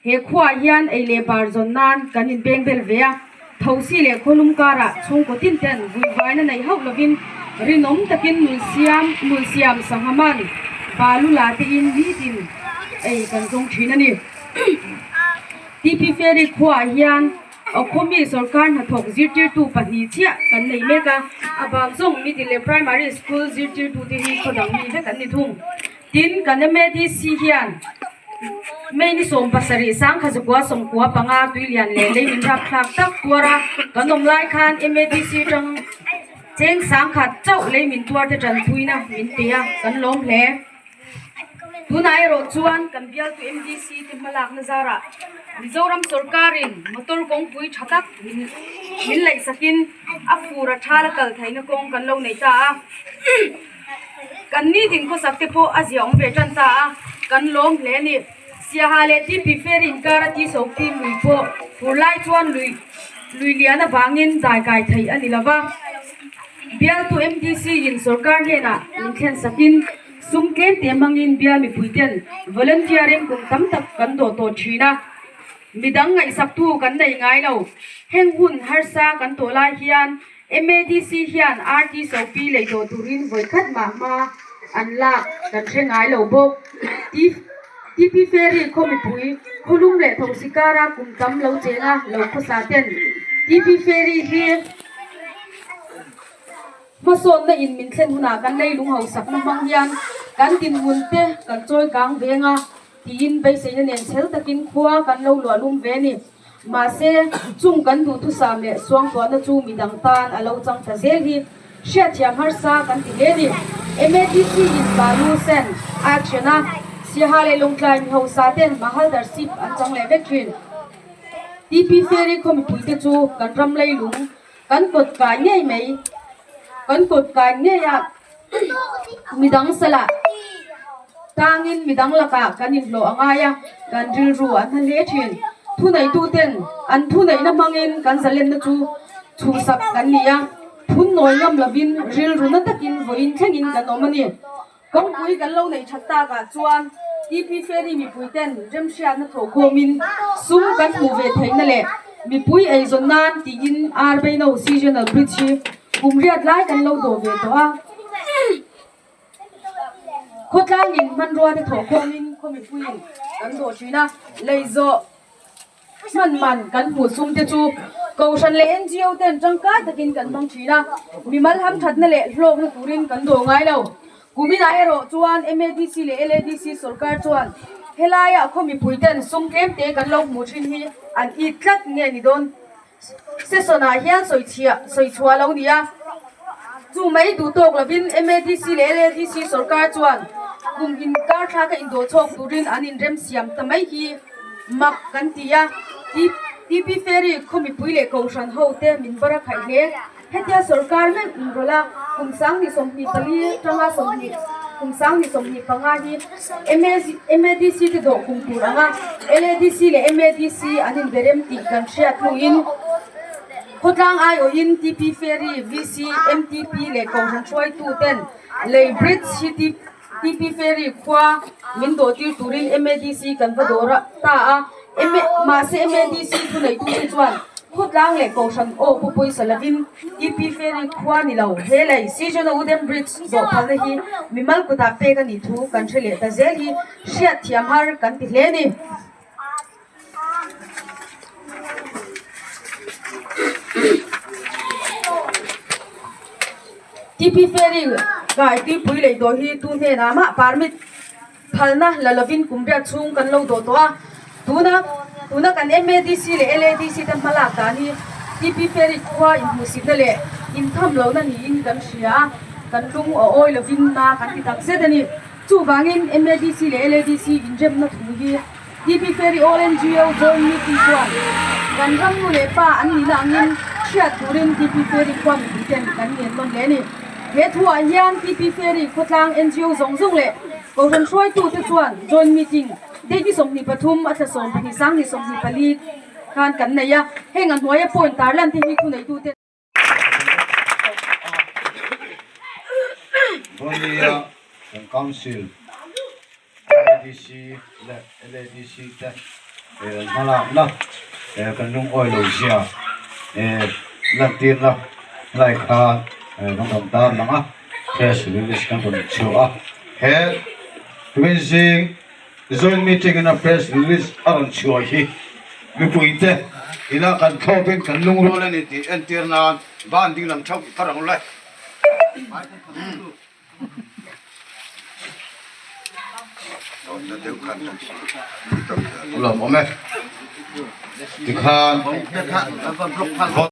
He khuaah hian ei leh bar zawn nan kan inpeng bel ve a, thosi leh khawlum karah chhungkaw tin ten vuivaina nei hauh lovin rinawm takin nul siam nul siam sangha man balu la tein nitin ei kan zawng thin a ni. TP Ferry khuaah hian Awkhawmi sorkar hnathawk zirtirtu pahnih chiah kan nei mek a, a bak zawng middle leh primary school zirtirtute hi khaw dang mi vek an ni thung. Tin, kan MADC hian May ni 17 1995 tuilian leh lei min rapthlak tak tuar a, kan awm lai khan MADC tang cheng 10,000 chauh lei min tuar te tanpuina min pe a, kan lawm hle. Tunah erawh chuan kan bialtu MDC te hmalakna zarah Mizoram sorkarin motor kawngpui tha tak min laihsakin a fur a thala kal theihna kawng kan lo nei ta a. Kan nitin khawsak te pawh a zia awm ve tan ta a, kan lawm hle a ni. Siaha leh TP Ferry inkar a ti so pi lui pawh fur lai chuan lui lui lian avangin dai kai theih a ni lo va. Bialtu MDC in sorkar hnenah min thlen sakin sum tlem te hmangin bial mipui ten volunteer in kum tam tak kan dawh tawh thin a, midang ngaihsaktu kan nei ngai lo. Heng hun harsa kan tawh lai hian MADC hian RT Sopi lei dawh turin vawi khat mah hma an lak kan hre ngai lo bawk. TP Ferry khaw mipui khawlum leh thosi kara kum tam lo chenga lo khawsa ten TP Ferry hi hmasawnna in min thlen hunah kan leilung hausakna hmang hian kan dinhmun te kan chawi kang veng a tiin beiseina nen chhel takin khua kan lo luahlum ve a ni. Mahse, chung kan duhthusam leh suangtuahna chu midang tan a lo chang ta zel hi hriatthiam harsa kan ti hle a ni. MADC in Balu Sen a action a, Siaha leh Lawngtlai mi hausa ten Mahaldar Sip an chang leh vek thin. TP Ferry khaw mipuite chu kan ram leilung kan kawt kai ngei mai, kan kawt kai ngei a midang salah tangin midang lakah kan inhlawh a ngai a, kan rilru an ha hle thin. Thuneituten an thuneihna hmangin kan zalenna chu chhuhsak kan ni a, phun nawi ngam lovin rilru na takin vawiin thlengin kan awm a ni. Kawngpui kan lo neih that takah chuan TP Ferry mipui ten remhriatna thawhkhawmin sum kan hmuh ve theihna leh mipui eizawn nan tiin Arbeino Seasonal Bridge hi kum riat lai kan lo dawh ve tawh a. Khawtlangin hmanrua te thawhkhawmin khaw mipuiin kan dawh thin a, lei zawh Hman man kan hmuh sum te chu Kohhran leh NGO ten tangkai takin kan hmang thin a, mimal hamthatna leh hlawkna turin kan dawh ngai lo. Kuminah erawh chuan MADC leh LADC sorkar chuan helaiah khaw mipui ten sum tlem te kan lo hmuh thin hi an it tlat nge ni dawn session ah hian sawichhiah sawichhuah lo ni a. Chu mai duh tawk lovin MADC leh LADC sorkar chuan kum inkar thlaka indawh chhawk turin an inremsiam ta mai hi. Mak kan ti a, TP Ferry khaw mipui leh Kohhran ho te min bar a khaih hle. Hetia sorkar meuh inrawlh a, kum 2024 atanga 20 kum 2025 hi MADC te dawh kum tur anga LADC leh MADC an inberem tih kan hriat hnuin khawtlang aiawhin TP Ferry, VC, MTP leh Kohhran hruaitu ten lei bridge hi TP Ferry khua min dawh tir turin MADC kan va dawr ta a, mahse MADC thuneitute chuan khawtlang leh Kohhran aw pu pawisa lovin TP Ferry khua ni lo he lei Season Wooden Bridge zawh phalna hi mimal kutah pek a nih thu kan hre leh ta zel hi hriatthiam har kan ti hle a ni. TP Ferry kai tuipui lei tawh hi tu hnenah mah permit phalna la lovin kum riat chhung kan lo dawh tawh a, tuna tuna kan MADC leh LADC te hmalak dan hi TP Ferry khua inhmuhsitna leh intham lohna niin kan hria a, kan lung aw awi lovin na kan ti tak zet a ni. Chuvangin MADC leh LADC inremna thu hi TP Ferry All NGO Joint Meeting chuan kan ram nu leh pa an nihna angin hriat turin TP Ferry khua mipui ten kan ngen nawn hle a ni. He thuah hian TP Ferry khawtlang NGO zawng zawng leh Kohhran hruaitute chuan Joint Meeting date ni 23 a thla 12 2024 khan kan nei a, heng a hnuaia point tarlan te hi thuneitute. Bonia kan Council, LADC leh LADC te an hmalakna kan lungawi lo zia lantirna lai khan kan rawn tar lang a, press release kan rawn chhuah a, he tuizing Joint meeting in a press release a rawn chhuah hi mipuite ina kan thlawpin kan lungrual a ni tih entir nan ban ding lam theuh thar ang le. Lawm awm e. Tikhan.